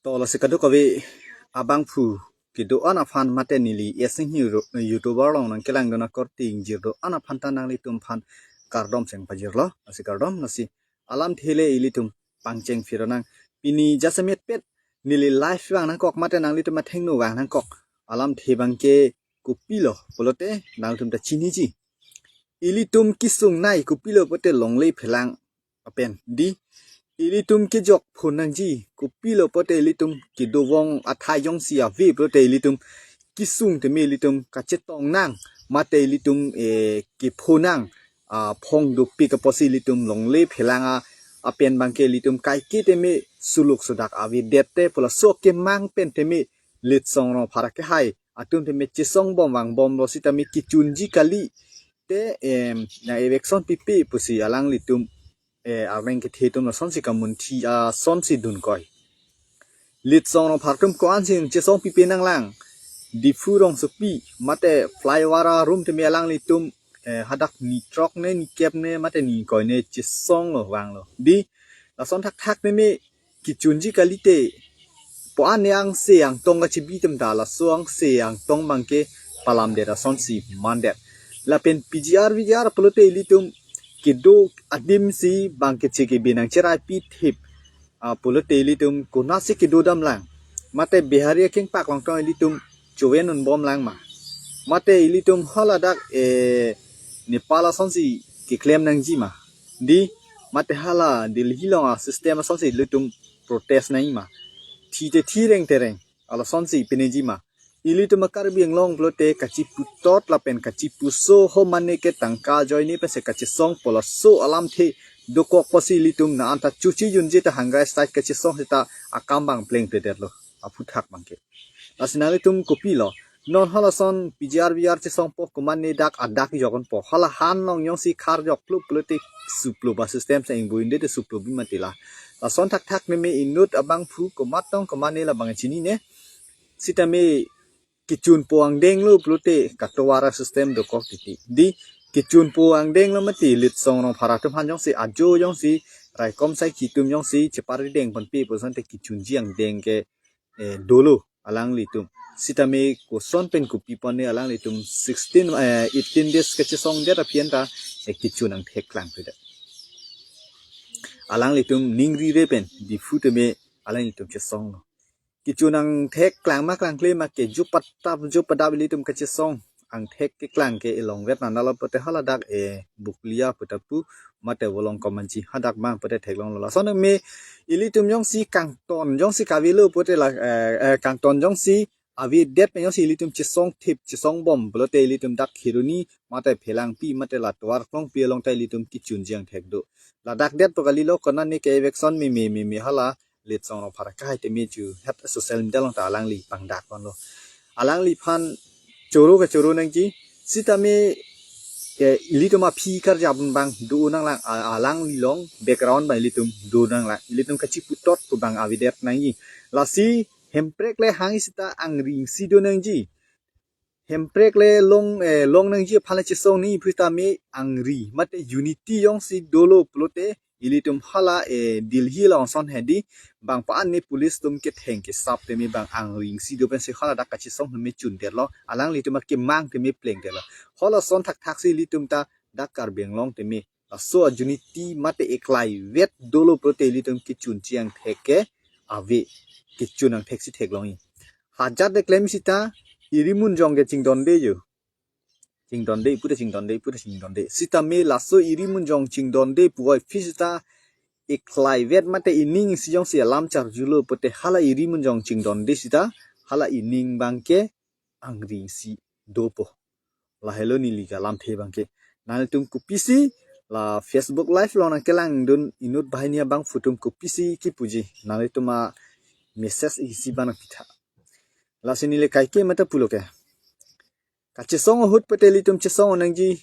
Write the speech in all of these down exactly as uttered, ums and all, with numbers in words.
To lasi kadokave abangphu kedo-an aphan mate neli Esing Hero YouTuber along nangkelangdun akorte ingjirdo-an aphan ta nanglitum aphan kardom cheng pajirlo. Lasi kardom, lasi alamthe le ilitum pangcheng phirnang. Pini jasemet pet neli live vang nangkok mate nanglitum athengno vang nangkok alamthe abangke kopilo pulote nanglitum ta chiniji. Ilitum kesung nai kopilo pulote longle phelang apen, dei. Ilitum kejok phonangji kopilo pulote ilitum kedovong athai jongsi ave pulote ilitum kesung tame ilitum kachetong nang mate ilitum eh, kephonang aphong dopik apotsi ilitum longle phelang a apen abangke ilitum kaike tame suluk sudak avedet te pu laso akemang pen tame Litsong Rongphar akehai atum tame chesong bom vangbomlo sitame kechunji kali te em, na eviction pipe pusi alanglitum eh, arleng kethe atum lasonsi kamunthi asonsi dunkoi. Litsong Rongphar atum ko-ansi chesong pipe nanglang. Diphu rongsopi mate flyover arum tame alanglitum eh, hadak ni throk ne ni kep ne mate ni ingkoi ne chesonglo vanglo, dei. Lason thakthak tame kechunji kalite, po-an ne angse angtong kachebi atum ta laso angse angtong abangke palamdet asonsi mandet. Lapen P G R V G R pulote ilitum kedo adimsi abangke chekebe nangcheraipi thip ah, pulote ilitum konatsi kedodamlang. Mate Bihari akengpak along tong ilitum choven unbomlang ma. Mate ilitum haladak eh, Nepal asonsi keklem nangji ma, dei. Mate hala Delhi along asystem asonsi ilitum protest nangji ma. Thi te thi, reng te reng, alasonsi pineji ma. Ilitum a-Karbi Anglong pulote kachiputot lapen kachipuso ho mane ke tangka ajoine pensi kachesong pu laso alamthe dokok pusi ilitum na anta chuchi junji ta hunger strike kachesong seta akam abang plengpledetlo aphuthak abangke. Lasi nanglitum kopilo, non halason P G R V G R chesongpo ko mane dak adak jokponpo, hala han along jongsi khar jokplup pulote suplo ba system sa ingbo inde te suplo bi mati la. Lason thakthak tame inut abangphu komat tong ko mane labang chinine. Sitame kechunpo angdenglo pulote katovar asystem dokok titi, dei. Kechunpo angdenglo mati Litsong Rongphar atum aphan jongsi ajo jongsi raikom saiki atum jongsi chepari dengponpe pu asonte kechunji angdeng ke eh, dolo alanglitum. Sitame koson pen kopi pon ne alanglitum sixteen eh, eighteen days kachesongdet aphi anta eh, kechun angthek klangpledet. Alanglitum ningrire pen Diphu tame alanglitum chesonglo. Kechun angthek klang ma klangkle ma ke jupadap jupadap ilitum kachesong angthek keklang ke elongvet nandalo pulote haladak eh, Bokolia puta pu mate Volongkom Manji hadak abang pulote theklonglo. Lason tame ilitum jongsi kangton jongsi kavelo pulote la eh, eh, kangton jongsi avedet pen jongsi ilitum chesong thip chesong bom pulote ilitum dak Kheroni mate Phelangpi mate la tovar Klongpi along ta ilitum kechunji angthek do. Ladak det pu kalilo, konane ke eviction meme meme hala Litsong Rongphar akehai tame chu het social media along ta alangli pangdakponlo. Alangliphan choro kachoro nangji. Sitame eh, ilitum aphi karjap abang do nanglang, a- alangli along background abang ilitum do nanglang. Ilitum kachiputot pu abang avedet nangji. Lasi Hemprek le hang sita angri isi do nangji. Hemprek le long eh, long nangji aphan le chesong ni pu sitame angri mate unity jongsi dolo pulote ilitum hala eh, Delhi along ason he, dei. Bang pa-an ne police atum ketheng kesap tame bang angri isi do pensi haladak kachesong tame chundetlo. Alanglitum akemang tame plengdetlo. Halason thakthaksi ilitum ta dak Karbi Anglong tame laso a-unity mate eklaivet dolo pulote ilitum kechunji angthek ke ave, kechun angtheksi theklongji. Hajat de klem sita iri munjong ke chingdonde jo. Chingdonde, pura chingdonde, pura chingdonde. Sitame laso iri munjong chingdonde puvoiphit sita eklaivet mate ining isi jongsi alam charjulo pulote hala iri munjong chingdonde sita hala ining abangke angri isi dopo. Lahelo neli kalamthe abangke. Nanglitum kopisi la Facebook Live along nangkelangdun inut banghini abangphu atum kopisi kipuji. Nanglitum a-message isi abang nangpitha. Lasi neli kaike mate pulo ke. Kachesong ahut pulote ilitum chesong nangji,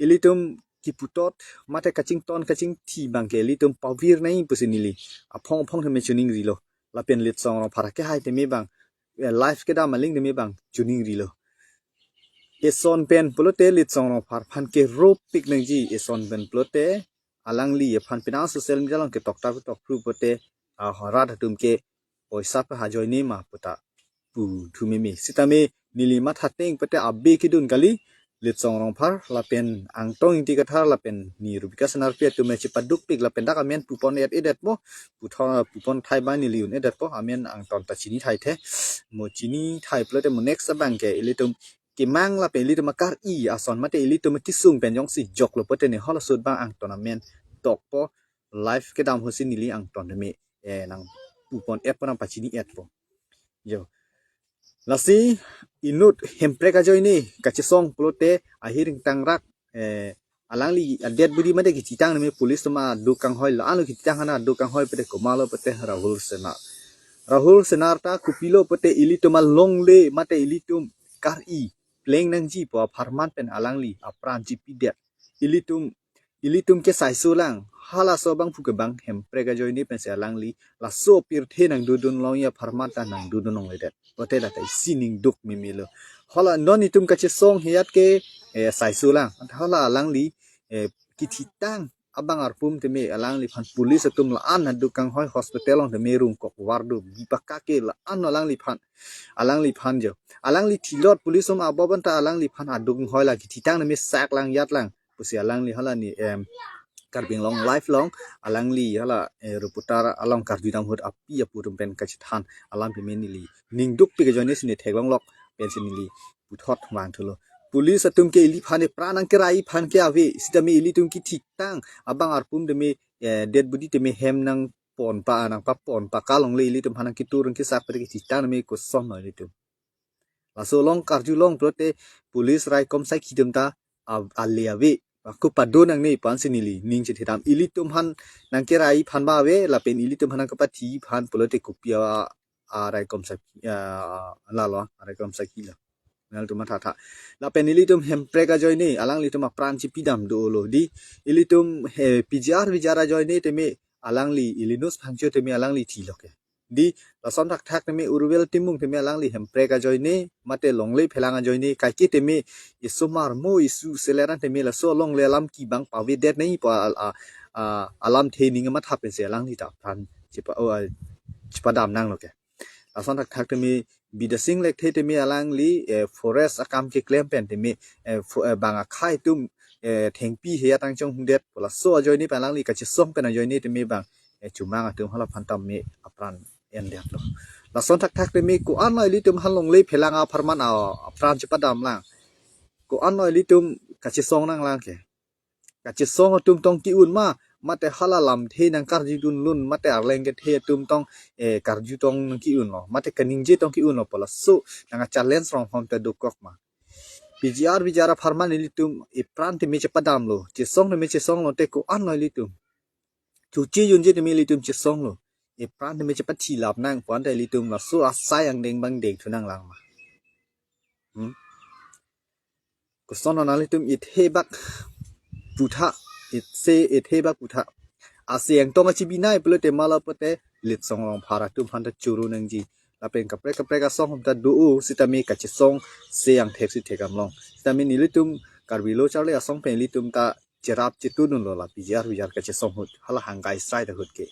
ilitum kiputot mate kachington kachingthi abangke ilitum pavir nangji pusi neli aphong aphong tame chuningrilo. Lapen Litsong Rongphar akehai tame bang eh, live kedam aling tame bang chuningrilo. Eson pen pulote Litsong Rongphar aphan keropik nangji, eson pen pulote alangli aphan penang social media along ketokta ketokphru pulote ah, rat atum ke poisa pen ajoine ma puta pu thu meme. Sitame neli matha ateng pute abe kedun kali, Litsong Rongphar lapen Angtong Ingti Kathar lapen ne Rubika Senarpi atum chepadukpik lapen dak amen pupon et-edetpo, puthon pupon thai abang neli un-edetpo, amen angton ta chini thaithe. Mo chini thai pulote mo next abang ke ilitum kemang lapen ilitum akar-i ason mate ilitum kesung pen jongsi joklo pute ne halaso abang angton amen tokpo, live kedam ahutsi neli angton tame, eh, nang pupon etpo, nang pachini etpo. Yo. Lasi inut Hemprek ajoine kachesong pulote ahir ingtangrak, eh, alangli a-dead body mate kethitang tame police atum aduk kanghoi, la-anlo kethitang, hana aduk kanghoi pute komatlo pute Rahul Senar. Rahul Senar ta kopilo pute ilitum alongle mate ilitum kar-i pleng nangji pu apharman pen alangli apran chipidet. Ilitum, ilitum ke saiso lang, halaso abangphu ke bang Hemprek ajoine pensi alangli laso pirthe nangdodun longji apharman ta nangdodun longledet. Pute lata isi ning duk memelo. Hala non itum kachesong heyat ke, eh, saiso lang. Hala alangli, eh, kethitang abang arpum tame alangliphan police atum la-an aduk kanghoi, hospital along tame rungkok wardu bipaka ke la-an alangliphan, alangliphan jo. Alangli thilot police atum aboban ta alangliphan aduk kanghoi la kethitang tame sak lang yat lang pusi alangli hala ne, em, Karbi Anglong Live along alangli hala, eh, reporter along karjudam ahut api apo atum pen kachethan alam tame neli ning dukpik ajoine si ne theklonglok pensi neli puthot vangthulo. Police atum ke iliphan epran nangkerai aphan ke ave, sitame ilitum kethitang abang arpum tame, eh, dead body tame hem nangponpa, nangpapon paka longle, ilitum aphan nangketur nangkesak pute kethitang tame kosonlo ilitum. Laso along karjulong pulote police raikom sakhi atum ta a-, ale ave. Ako pado nangne pu ansi neli ning chethedam. Ilitum aphan nangkerai aphan ba ave, lapen ilitum aphan nangkepathi aphan pulote kopi a, a raikom sakhi, a, lalo, a raikom sakhi lo. Nangtum mathatha. Lapen ilitum Hemprek ajoine alanglitum apran chipidam dolo. Di ilitum he P G R V G R ajoine tame alangli Linus Phangcho tame alangli thilo ke. Di lason thakthak tame Urvil Timung tame alangli Hemprek ajoine mate longle phelang ajoine kaike tame isomar mo isu seleran tame laso alongle alam ke bang pavedet nangji pu al-, a, a, alamthe ning matha pensi alangli ta apran chipa, o, a, chipadam nanglo ke. Lason thakthak tame Bidya Sing Lekthe tame alangli, eh, forest akam keklem pen tame, eh, fo-, eh, bang akhei atum, eh, thengpi heyat angchong hundet pu laso ajoine pen alangli kachesong pen ajoine tame bang, eh, chomang atum halaphan tame apran endetlo. Lason thakthak tame ko-anlo ilitum aphan longle phelang apharman a, apran chipadam lang. Ko-anlo ilitum kachesong nanglang ke. Kachesong atum tong ke-un ma, mate hala lamthe nangkarjudun lun, mate arleng kethe atum tong, eh, karju tong nang ke-unlo, mate kaningje tong ke-unlo pu laso nang a-challenge rong hom ta dokok ma. P G R V G R apharman ilitum epran tame chepadamlo, chesong tame chesonglo te ko-anlo ilitum. Chuche junje tame ilitum chesonglo. Epran tame chepathilap nang pu anta ilitum laso asai angdeng bang dengthu nanglang ma. Hmm? Koson nanglitum ithebak putha, itse ithebak putha. Ase angtong achi binai pulote mala pute Litsong Rongphar atum aphan ta choro nangji. Lapen kaprek kaprek asong atum ta do-o sitame kachesong se angthek si thekdam long. Sitame nelitum Karbi Lo Charli Asong pen ilitum ta cherap chetundunlo la P G R V G R kachesong ahut. Hala hangkai srai ta ahut ke.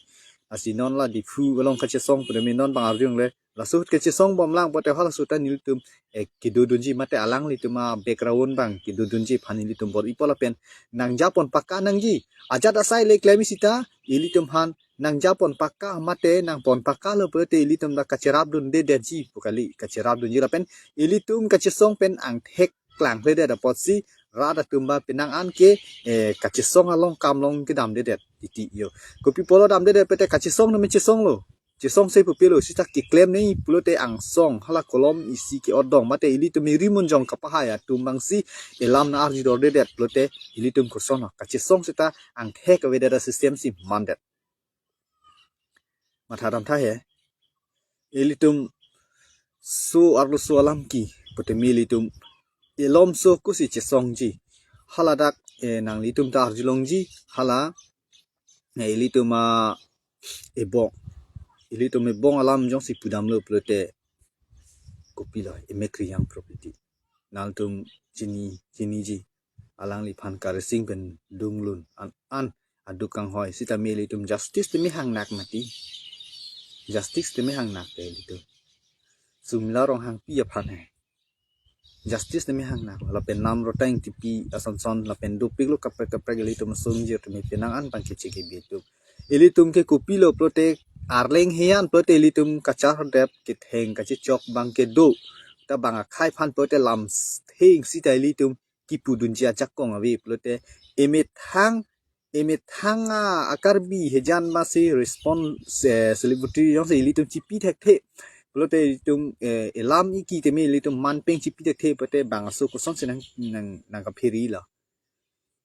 Lasi non la Diphu along kachesong pu tame non bang arjungle. Laso ahut kachesong bomlang pute halaso ta nelitum, eh, kedodunji mate alanglitum a-background bang kedodunji aphan nelitum bor-ipo lapen nangjapon paka nangji. Ajat asai le klem sita ilitum aphan nangjapon paka mate nangpon pakalo pulote ilitum ta kacherapdundedetji pu kali, kacherapdunji lapen ilitum kachesong pen angthek klangkledet apotsi rat atum ba penang an ke, eh, kachesong along kam along kedamdedet titi yo. Kopi apotlo damdedet pute kachesong tame chesonglo. Chesongse pupilo sita keklem nangji pulote angsong hala kolom isi ke-otdong mate ilitum eri munjong kapahai atum bangsi elam nang-arjudordedet pulote ilitum koson kachesong sita angthek avedet a-system si mandet. Matha damtha he. Ilitum so arloso alam ke pu tame ilitum elomso kosi chesongji. Hala dak, eh, nanglitum ta arjulongji, hala, eh, ilitum a-ebong. Ilitum ebong alam jongsi pudamlo pulote kopilo, emekri yang property. Nangtum chini, chiniji. Alangliphan karising pen dunglun an, an aduk kanghoi sitame ilitum justice tame hangnak mati. Justice teme hangnak ke ilitum. Sumila Ronghangpi aphan he. Justice teme hangnak. Lapen Namrota Engtipi asonson lapen dopiklo kaprek kaprek ilitum asong jir teme penang an bang keche kebi atum. Ilitum ke kopilo pulote arleng heyan pulote ilitum kachardep ketheng kachechok bang kedo. Ta bang akhai aphan pulote lam theng sita ilitum kipudunji ajakong ave pulote emethang emethang a akarbi hejan masi response, eh, celebrity jongsi ilitum chipi thekthe pulote ilitum, eh, elam iki teme ilitum manpeng chipi thekthe pulote bang aso kosonsi nang nang nang kaphiri lo.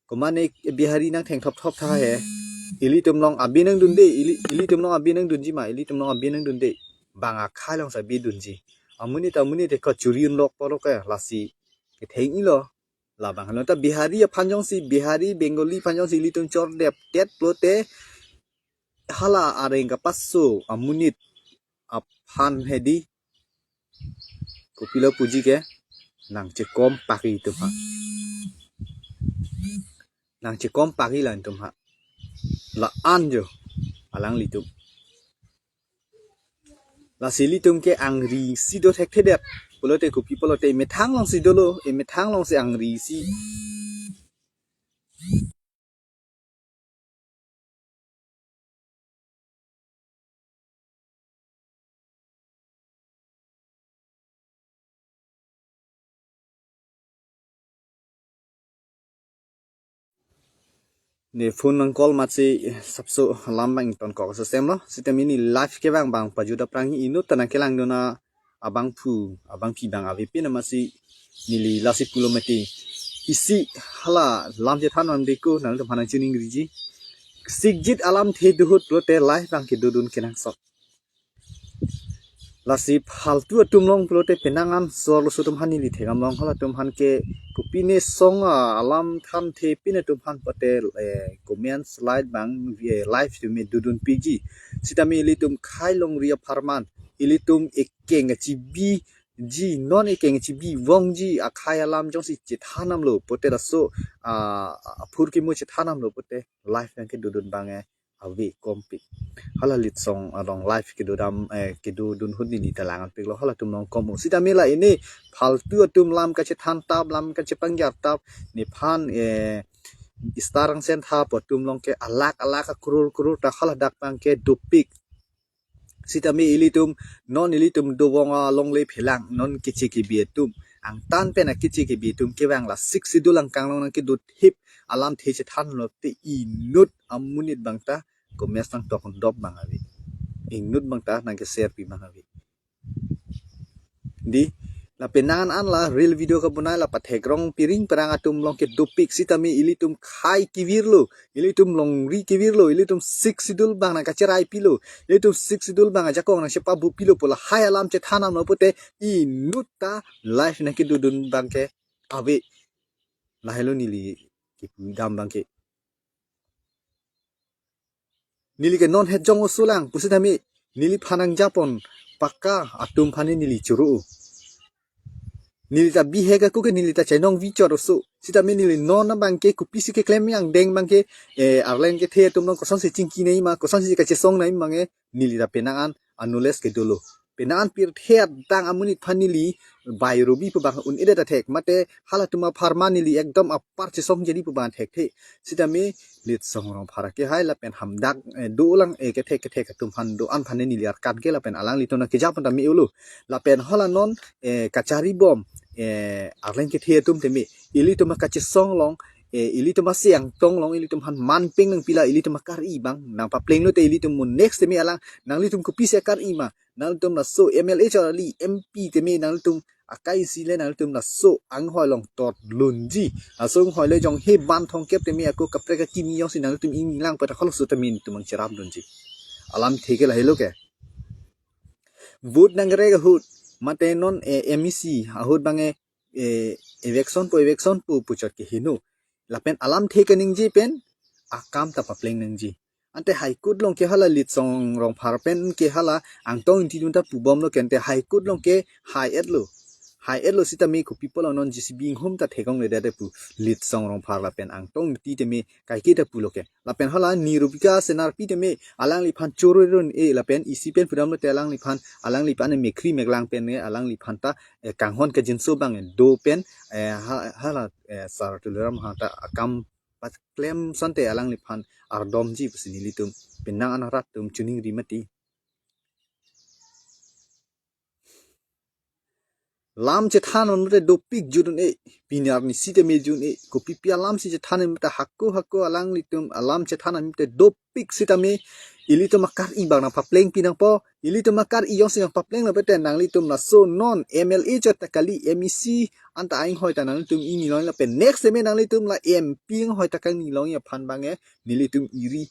Komane Bihari nang thengthop thop tha he. Ilitum along abi nangdunde, ili, ilitum along abi nangdunji ma, ilitum along abi nangdunde. Bang akhai alongsi abi dunji. Amonit amonit te kachuri unlok polo ke lasi ketheng ilo. Labang halo ta Bihari aphan jongsi, Bihari, Bengali aphan jongsi ilitum chordep tet pulote hala areng kapaso amonit aphan hedi. Kopilo puji ke nangchekom pagi itum ha. Nangchekom pagi la itum ha. La-an jo alanglitum. Lasi ilitum ke angri si do thekthedet. Pulote kopi pulote emethang alongsi dolo, emethang alongsi angri si. Ne phone nang call matsi sapso alam bang ingtonkok asystem lo. Sitame neli live kevang bang pajut aphrang inut ta nangkelangdun abangphu, abangpi bang avepin amatsi neli lasi pulo mati. Isi hala lam chethan van deko nangtum aphan nangchiningriji. Sikjit alamthe do ahut pulote live bang kedodun kenangsot. Lasi phaltu atum along pulote penang an sorlo so atum aphan neli thekdam long, halatum aphan ke kopine song a alam than the pine atum aphan pulote, eh, comment slide bang, eh, live teme dodun piji. Sitame ilitum khei longri apharman, ilitum ekeng chibiji, non ekeng chibi vangji akhei alam jongsi chethandamlo pulote laso, ah, aphurkimo chethandamlo pulote live bang kedodun bang, eh, ave kompik. Hala Litsong along live kedodam, eh, kedodun ahut neli ta lang-anpiklo, halatum along kom-o. Sitame la ini phaltu atum lam kachethantap, lam kachepangjartap, nephan, eh, Star Rangsen tha pu atum along ke alakh alakh akrur krur ta haladak bang ke dopik. Sitame ilitum non ilitum dobong alongle phelang non keche kebi atum. Angtan pen akeche kebi atum kevang la Sixth Schedule angkang along nangkedo thip alamthe chethanlo te inut amonit bang ta comment nangtok dop bang ave. Inut bang ta nangke-share pi bang ave. Di, lapen nang an la reel video kabonai la pathekrong piring perang atum along ke dopik, sitame ilitum khei kevirlo, ilitum longri kevirlo, ilitum Sixth Schedule bang nangkacherai pilo, ilitum Sixth Schedule bang ajakong nangchepabu pilo pu lahai alam chethandamlo pulote inut ta live nangkedodun bang ke ave. Lahelo neli kipudam bang ke. Neli ke non het jong oso lang pusitame neliphan nangjapon pakka atum aphan neli choro. Neli ta bihek ako ke neli ta chainong vichot oso. Sitame neli non abang ke kopisi keklem angdeng bang ke, eh, arleng kethe atum along kosonsi chingkinei ma, kosonsi kachesongnei ma nge, neli ta penang an anules kedolo. Penang an pirthe adang amonit aphan neli bai robi pu bang un-edet athek mate halatum apharman neli ekdom apar chesong jadi pu bang thekthe. Sitame Litsong Rongphar akehai lapen hamdak, eh, dolang, eh, kethek kethek atum aphan do-an aphan neli arkan ke lapen alanglitum nangkejapon tame ulo. Lapen hala non, eh, kachari bom, eh, arleng kethe atum teme ilitum akachesong along, eh, ilitum asi angtong along ilitum aphan manpeng nangpi la ilitum akari bang nangpaplenglo te ilitum mo next teme alang nanglitum kopisi akari ma, nanglitum laso M L A charli, M P teme nanglitum akai isi le nanglitum laso anghoi along tot lunji. Laso anghoi le jong he ban thongkep teme ako kaprek akimi jongsi nanglitum inglang pada khol su teme nangtum nangcherap dunji. Alamthe ke lahelo ke. Vote nangrek ahut mate non, eh, M E C ahut bang, eh, eh, eviction po, eviction po puchot ke heno. Lapen alamthe keningje pen akam ta papleng nangji. Ante High Court along ke hala Litsong Rongphar pen ke hala Angtong Ingtidun ta pubomlo ke ante High Court along ke hai-etlo. kai-etlo sitame kopi pulo non J C B inghum ta thek-ongledet pu Litsong Rongphar lapen Angtong Ingti tame kaike ta pulo ke. Lapen hala Nirupika Senarpi tame alangliphan choro-e lapen isi pen pudamlote alangliphan, alangliphan mekhri meklang pen ne alangliphan ta, eh, kanghon kajinso abang do pen, eh, ha-, hala, eh, Sar Tuliram Ronghang ta akam paklem asonte alangliphan ardomji pusi nelitum penang an arat atum chiningri mati. Lam chethan amonit te dopik jun-e, pini arni sitame jun-e, kopipi alam si chethan amonit te hako hako alanglitum alam chethan amonit te dopik sitame, ilitum akar-i abang nangpaplengpi nangpo, ilitum akar-i jongsi nangpaplenglo pute nanglitum laso non M L A chot ta kali, M E C anta ainghoi ta nanglitum ingni long lapen next time nanglitum la M P ainghoi ta kangni longji aphan abang ke nelitum iri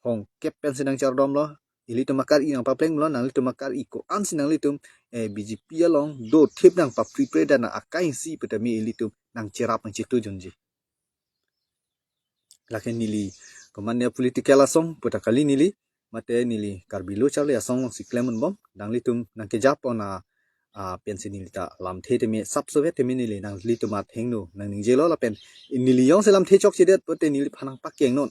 hongkep pensi nangchardomlo. Ilitum akar-i nangpaplenglo, nanglitum akar-i ko-ansi nanglitum, eh, B J P along dothip nangpaprepare dan akai si putame ilitum nangcherap nangchetu junji. Lake neli komatne political asong pu ta kali neli, mate neli Karbi Lo Charli Asong alongsi klem-un bom, nanglitum nangkejapon a, a, pensi neli ta lamthe tame sapsovet tame neli nanglitum athengno nangningjelo lapen neli jongsi lamthe chokchedet pute neliphan nangpakengnon.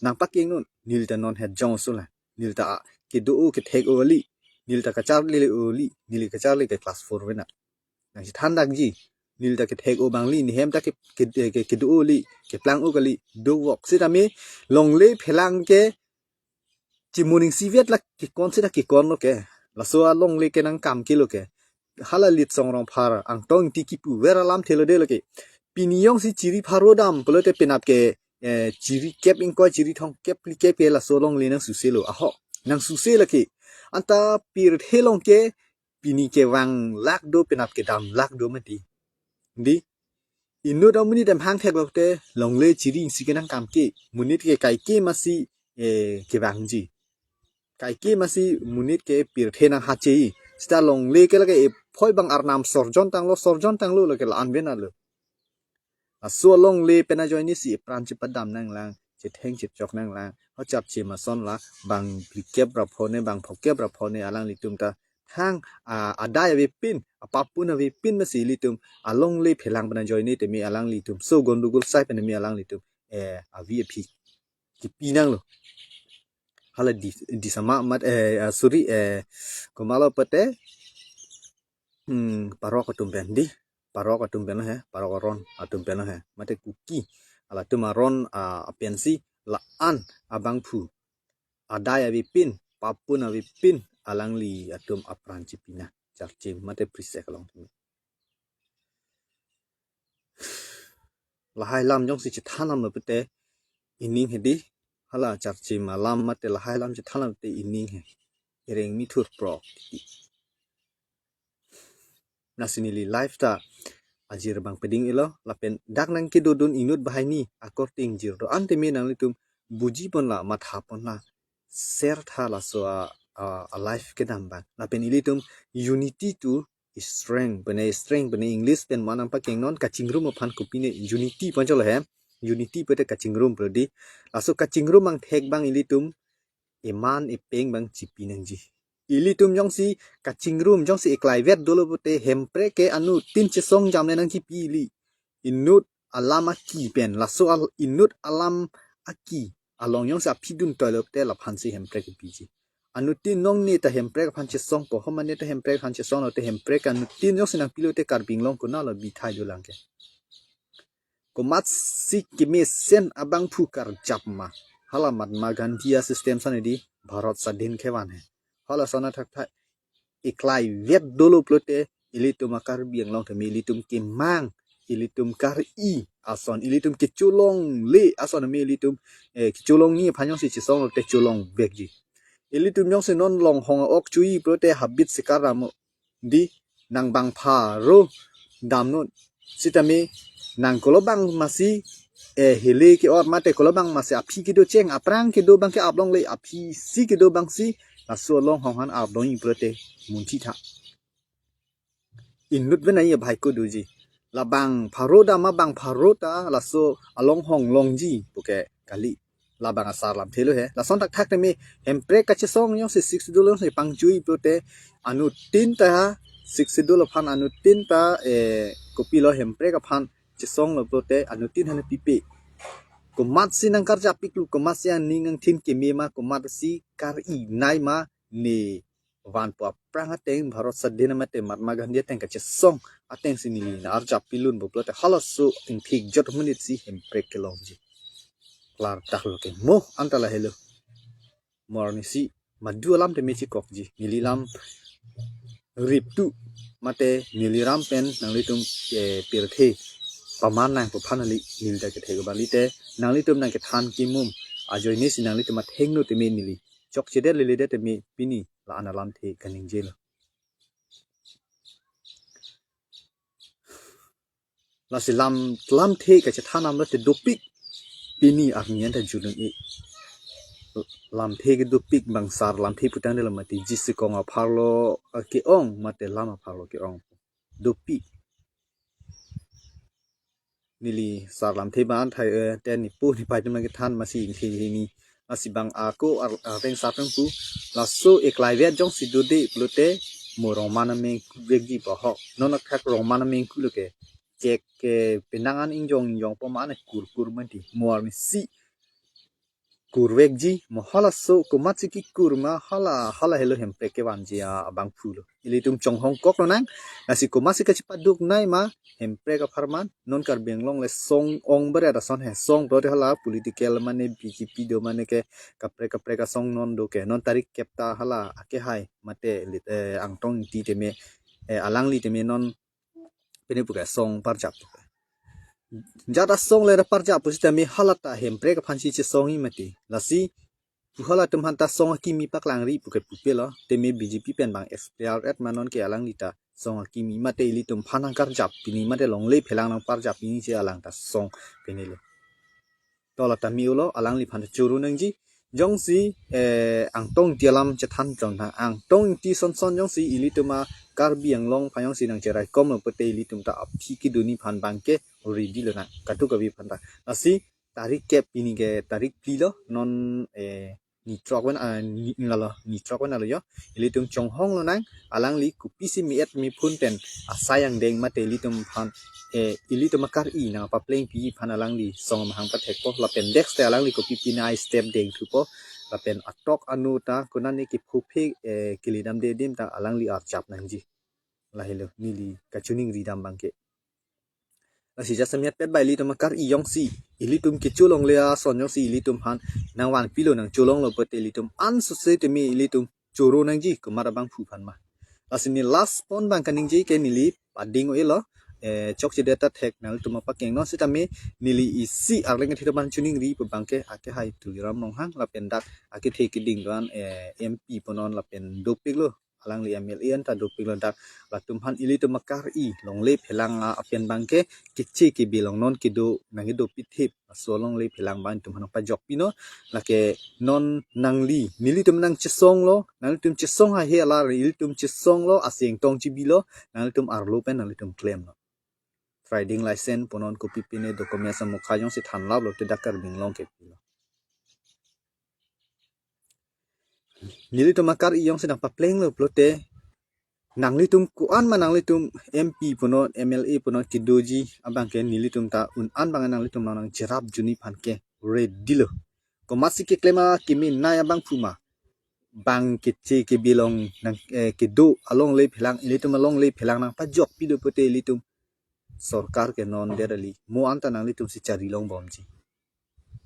Nangpakengnon. Neli ta non het jong sulang. Neli ta kedo-o kethek-o kali. Neli ta kacharli-o kali. Neli kacharli ke class four vena. Nangchethan dakji. Neli ta kethek-o abang kali. Nehem ta ke, ke, ke, kedo-o kali. Keplang-o kali. Dovok sitame longle phelang ke chimoningsivet la kekon sita kekonlo ke. Laso alongle ke nangkam kelo ke. Hala Litsong Rongphar Angtong Ingti kipuver alamthe lo de lake. Pini jongsi chiri pharo dam pulote penap ke, eh, chiri kep ingkoi chiri thomkep phlikep ke laso alongle nangsuselo. Aho, nangsuse lake. Anta pirthe along ke pini kevang lak do penap kedam lak do mati. Di, inut amonit amahang theklok te longle chiri isi ke nangkam ke. Monit ke kaike masi, eh, kevangji. Kaike masi monit ke pirthe nanghache. Sita longle ke lake ephoi abang arnam sorjon tanglo, sorjon tanglo lake la-an pen alo. Laso alongle pen ajoine si epran chepadam nanglang, chetheng chechok nanglang. Ho charche ason la bang phlikep ra phone, bang phokep ra phone alanglitum ta thang, ah, adai avepin, apapun avepin masi ilitum alongle phelang pen ajoine tame alanglitum so gondogol sai pen tame alanglitum, eh, avi aphi kipi nanglo. Hala di, di sama mat, eh, ah, sorry, eh, komatlo pute, hmm, parok atum pen di, parok atum pen he, parok aron atum pen he, mate Kuki, halatum aron, ah, pensi la-an abangphu adai avepin, papun avepin, alangli atum apran chepi nang, charche mate prisek along. Lahai alam jongsi chethan alam lo pute ining he di, hala charche alam mate lahai alam chethan alam pute ining he. Ireng mithur prok. Lasi neli live ta ajir abang peding-elo, lapen dak nangkedodun inut banghini akorte ingjir do-an tame nanglitum buji pon la, matha pon la, share tha laso a, a, a live kedam abang. Lapen ilitum unity to strength, pene strength pene English pen ma nangpakengnon, kachingrum aphan kopine unity pu anchot lo he. Unity pute kachingrum pu di. Laso kachingrum angthek abang ilitum eman epeng abang chepi nangji. Ilitum jongsi kachingrum, jongsi eklaivet dolo pute Hemprek ke anuttin chesong jam le nangchepi ili. Inut alam aki pen, laso al, inut alam aki along jongsi aphi dun toilo pute laphansi Hemprek kepiji. Anuttin nongne ta Hemprek aphan chesongpo, ho mane ta Hemprek aphan chesonglo te Hemprek anuttin jongsi nangpilo te Karbi Anglong konatlo bithai dolang ke. Komatsi kemesen abangphu karjap ma. Hala Mahatma Gandhi a-system ason di, Bharat sadhin kevan he. Hala ason athakthak eklaivet dolo pulote ilitum a-Karbi Anglong tame ilitum kemang, ilitum kar-i ason, ilitum kecholongle ason tame ilitum, eh, kecholongji aphan jongsi chesonglo te cholongvekji. Ilitum jongsi non longhong ok chu-i pulote habit sikar ramo di, nang bang pharo damnon. Sitame nang kolo bang masi, eh, hele ke-ot mate kolo bang masi aphi kedo cheng, aphrang kedo abang ke aplongle, aphi si kedo abangsi laso alonghong aphan aplongji pulote munthi tha. Inut pen ai abhai ko doji. La bang pharo dam ma bang pharo ta laso alonghong longji pu ke kali. Labang asar lamthe lo he. Lason thakthak tame Hemprek kachesong jongsi Sixth Schedule jongsi pangchu-i pulote anuttin ta Sixth Schedule aphan anuttin ta, eh, kopilo, Hemprek aphan chesonglo pulote anuttin aphan pipe. Komatsi nangkarjap piklo, komatsi aning angthin keme ma, komatsi kar-i nai ma, ne vanpo aphrang ateng, Bharat Sadhin mate Mahatma Gandhi ateng kachesong atengsi neli nang-arjap pilun bo pulote halaso ingthik jot monit si Hemprek kelongji. Klardak lo ke mo anta lahelo. Mo arnisi madu alam tame chikokji. Neli lam riptu mate neli ram pen nanglitum, eh, pirthe paman nangpo aphan kali neli ta kethek abang lite, nanglitum nangkethan kimum ajoine si nanglitum athengno tame neli chokchedet leledet tame pini la-an alamthe kaningjelo. Lasi lam, lamthe kachethan damlo te dopik. Pini arni anta julun i lamthe ke dopik, bang sar lamthe putangdetlo mati, jisikong apharlo ke-ong mate lam apharlo ke-ong. Dopik. Neli sar lamthe ban thai, eh, ten nipu nipai tema kethan masi ingthini. Lasi bang ako ar-, areng sartang pu. Laso eklaivet jongsi dode pulote mo rongman ameng kuvekji pahok. Non akhak rongman ameng kulo ke. Chek ke penang an ingjong ingjong po mane kur kur mati. Mo arnisi kurvekji, mo halaso komatsi kikur ma, hala, hala helo Hemprek kevanji abangphulo. Ilitum chonghong koklo nang, lasi komatsi kachepaduk nai ma, Hemprek apharman, non Karbi Anglong le song ong beret ason he, song beret hala political mane B J P do mane ke kaprek kaprek asong non do ke, non tarik kep ta hala akehai, mate lit, eh, Angtong Ingti tame, eh, alangli tame non pini puke song parjap. Jat asong le parjap pusitame hala ta Hemprek aphansi chesongji mati. Lasi pu halatum aphanta song akimi paklangri puke pupelo. Tame B J P pen bang F P R at manon ke alangli ta song akimi mate ilitum aphan nangkarjap pini mate longle phelang nangparjap pini si alang ta song pinilo. To la tame ulo, alangliphan choro nangji. Jongsi, eh, Angtong Ingti alam chethan chon ha. Angtong Ingti son son jongsi ilitum a Karbi Anglong aphan jongsi nangcheraikomlo pulote ilitum ta aphi keduni aphan bangke ready lo nang. Kadokave aphanta. Lasi tarik kep pini ke tarik phli lo non, eh, ni throk pen, ah, ni, ni lalo, ni throk pen alo yo. Ilitum chonghong lo nang, alangli kopisi mi-et miphun pen asai angdeng mate ilitum aphan, eh, ilitum akar-i nangpaplengpi aphan alangli song amahang pathekpo, lapen next te alangli kopi pina step dengthupo, lapen atok anu ta konane kephophek, eh, kelidamde adim ta alangli arjap nangji. Lahelo neli kachiningri dam bangke. Lasi jasemet pet ba ilitum akar-i jongsi, ilitum kecho longle ason jongsi ilitum aphan nangvanpilo nangcholonglo pulote ilitum ansose tame ilitum choro nangji komat abangphu aphan ma. Lasi ne last pon bang kaningje ke neli pading o elo, eh, chokchedet ta thek nanglitum apakeng non sitame neli isi arleng athit abang chiningri pu bangke akehai Tuliram Ronghang lapen dak akethe keding doan, eh, M P punon lapen dopiklo alangli M L A anta dopiklo dak latum aphan ilitum akar-i longle phelang a apen bangke keche kebe long non kedo nangkedo pithip aso longle phelang abang itum aphan pajok pino lake non nangli nelitum nangchesonglo nanglitum chesong ahe alar ilitum chesonglo aseng tong chibilo nanglitum arlo pen nanglitum klemlo. Trading license punon kopi pine document samukha jongsi thanlaplo te dak Karbi Anglong kepilo. Nelitum akar-i jongsi nangpaplenglo pulote nanglitum ko-an ma nanglitum M P punon M L A punon kedoji abangke nelitum ta un-an bang nanglitum nang nangcherap juni aphan ke ready lo. Komatsi keklem akimi nai abangphu ma bang keche kebe long nang, eh, kedo alongle phelang ilitum alongle phelang nangpajok pido pulote ilitum sorkar ke non derali mo anta nanglitum si chari longbomji.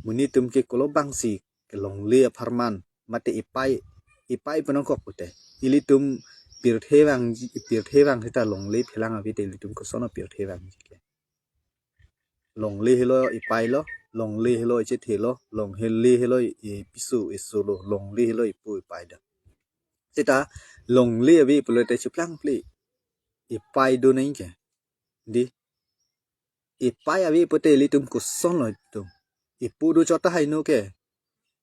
Monit atum ke kolo bangsi kelongle apharman mate epai epai penangkok pulote ilitum pirthe vangji pirthe vang seta longle phelang ave te ilitum koson pirthe vangji ke. Longle helo epai lo, longle helo echethe lo, longle helo episo eso lo, longle helo epo epai do. Seta longle ave pulote chuplang ple epai do nai ke. Di epai ave pulote ilitum koson lo itum. Epo do chot ta haino ke.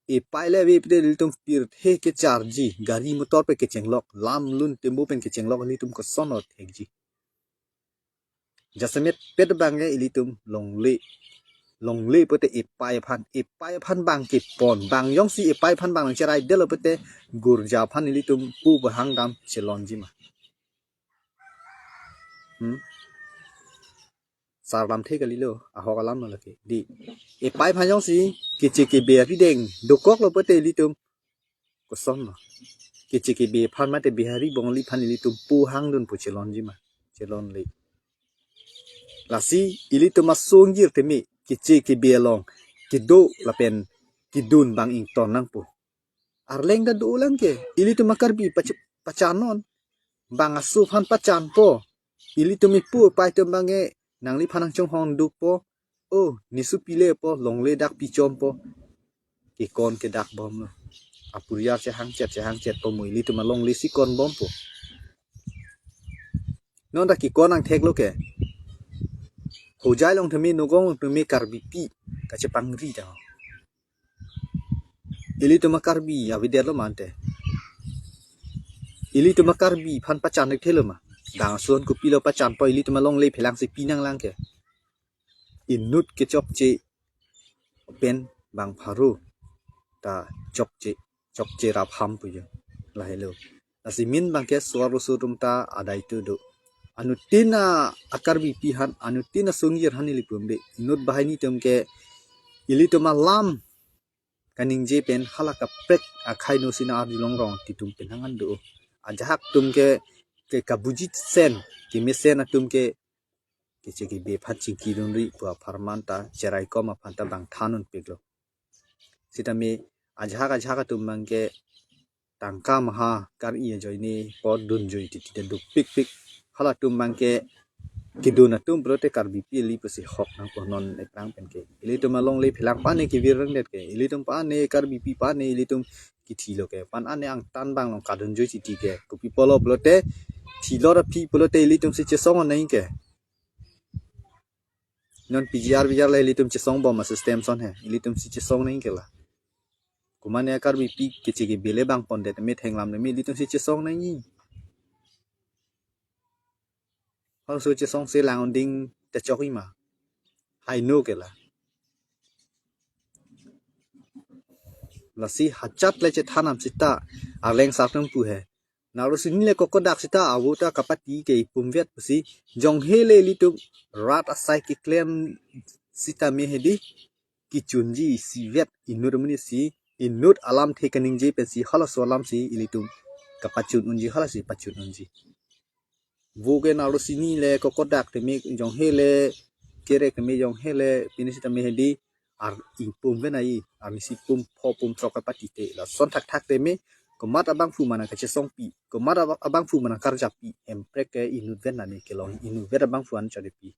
Epai le ave pulote ilitum pirthe kecharji, gari motor pen kechenglok, lam lun tembu pen kechenglok ilitum koson lo thekji. Jasemet pet bangke ilitum longle. Longle pulote epai aphan, epai aphan bang kepon. Bang jongsi epai aphan bang nangcheraidetlo pulote gurja aphan ilitum pu bahang dam chelonji ma. Hmm? Sar lamthe kalilo, ahok alam lo lake. Di, epai aphan jongsi keche kebe apideng dokoklo pulote ilitum kosonlo? Keche kebe aphan mate Bihari Bongali aphan ilitum pu hangdun pu chelonji ma? Chelonle. Lasi ilitum asongjir teme keche kebe along kedo lapen kedun bang ington nangpo. Arleng ta dolang ke, ilitum a-Karbi pach-, pachannon. Bang aso aphan pachanpo. Ilitum ipu ipai atum bang ke nangliphan nangchonghong dukpo. Oh, nesu pilepo, longle dak pichompo. Kekon ke dak bomlo. Apuriar chehangchet, chehangchetpo mo ilitum alongle si kon bompo. Non ta kekon angthek lo ke. Hojai along tame, Nagaon along tame Karbipi kachepangri ta. Ilitum a-Karbi avedetlo ma ante? Ilitum a-Karbi aphan pachan thekthelo ma? Bang ason kopilo pachanpo, ilitum alongle phelangsi pinanglang ke. Inut kechokche pen bang pharo ta chokche, chokche rapham pujo. Lahelo. Lasi min bang ke suar rusu atum ta adai tu do. Anuttin a-Karbipi aphan, anuttin asongjir aphan neli pu-un-e. Inut banghini atum ke ilitum alam kaningje pen hala kaprek akhai no sina arjulong rong titum pen hangan do. Ajahak atum ke, ke kabujit sen, kemesen atum ke keche kebe aphan chingkidunri pu apharman ta cheraikom aphan ta bang than unpiklo. Sitame ajahak ajahak atum bang ke tangka maha kar-i ajoine apor dunjoi titi ta dukpikpik. Halatum bang ke kedun atum pulote Karbipi eli pusi hok nangpo non eprang pen ke. Ilitum alongle phelang pane kevir rengdet ke. Ilitum pane Karbipi pane ilitum kithilo ke. Pan ane angtan bang along kadunjoi titi ke. Kopi pulo pulote thilo ra phi pulote ilitum si chesong nang ke. Non P G R V R le ilitum chesong bom a-system ason he. Ilitum si chesong nang ke la. Komat ne Karbipi keche kebe le bang pondet me thenglam le me ilitum si chesong nangji. Halaso chesong si lang unding techok-i ma? Haino ke la. Lasi hachat le chethan nam sita arleng sar atum pu he. Nanglo sini le kokodak sita avo ta kapati ke ipum vet pusi jonghe le ilitum rat asai keklem sitame hedi kechunji isivet inut amonit si, inut alamthe kaningje pensi halaso alam si ilitum kapachun unji, halasi pachun unji. Vo ke nanglo sini le kokodak teme jonghe le kerek teme jonghe le pini sitame hedi ar ingpum ven ai, arnisi pum pho pum throk kapati te. Lason thakthak teme komat abangphu ma nangkachesongpi, komat aba-, abangphu ma nangkarjappi, hemprek ke inut ven nani kelong, inut vet abangphu an chodepi.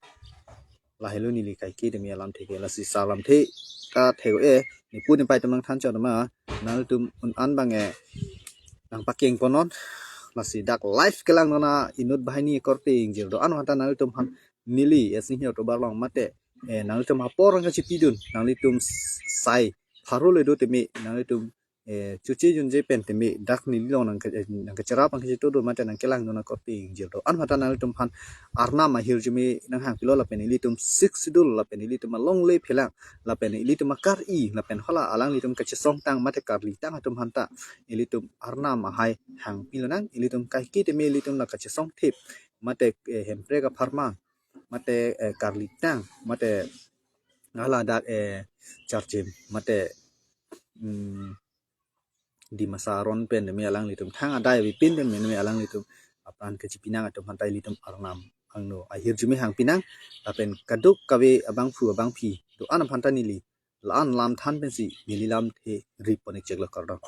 Lahelo neli kaike teme alamthe ke, lasi sar lamthe ta thek-o e, nepu nepai atum nangthan chot ma, nangtum un-an bang e nangpakeng ponnon. Lasi dak live kelang dona inut banghini korte ingjir do-an aphanta nangtum aphan neli, eh, singhi otobar long mate, eh, nangtum apor nangkachipidun, nangtum s-, sai pharo le do teme, nangtum, eh, chuche junje pen teme dak neli long nang, eh, nangkacherap nangkachito do mate nangkelang dona korte ingjir do-an aphanta nangtum aphan arnam ahirjume nanghangpilo lapen ilitum Sixth Schedule lapen ilitum alongle phelang lapen ilitum akar-i lapen hala alanglitum kachesongtang mate karlitang atum aphanta ilitum arnam ahai hangpilonang, ilitum kaike teme ilitum la kachesong thip mate, eh, hemprek apharman mate, eh, karlitang mate hala dak, eh, charchim mate, mm, Dimasa aron pen teme alanglitum thang adai avepin pen teme alanglitum apran kachipinang atum aphanta ilitum arnam angno ahirjume hangpinang lapen kadokave abangphu abangphi do-an aphanta neli la-an lam than pensi neli lamthe ri pon-ik chek lo, kardom.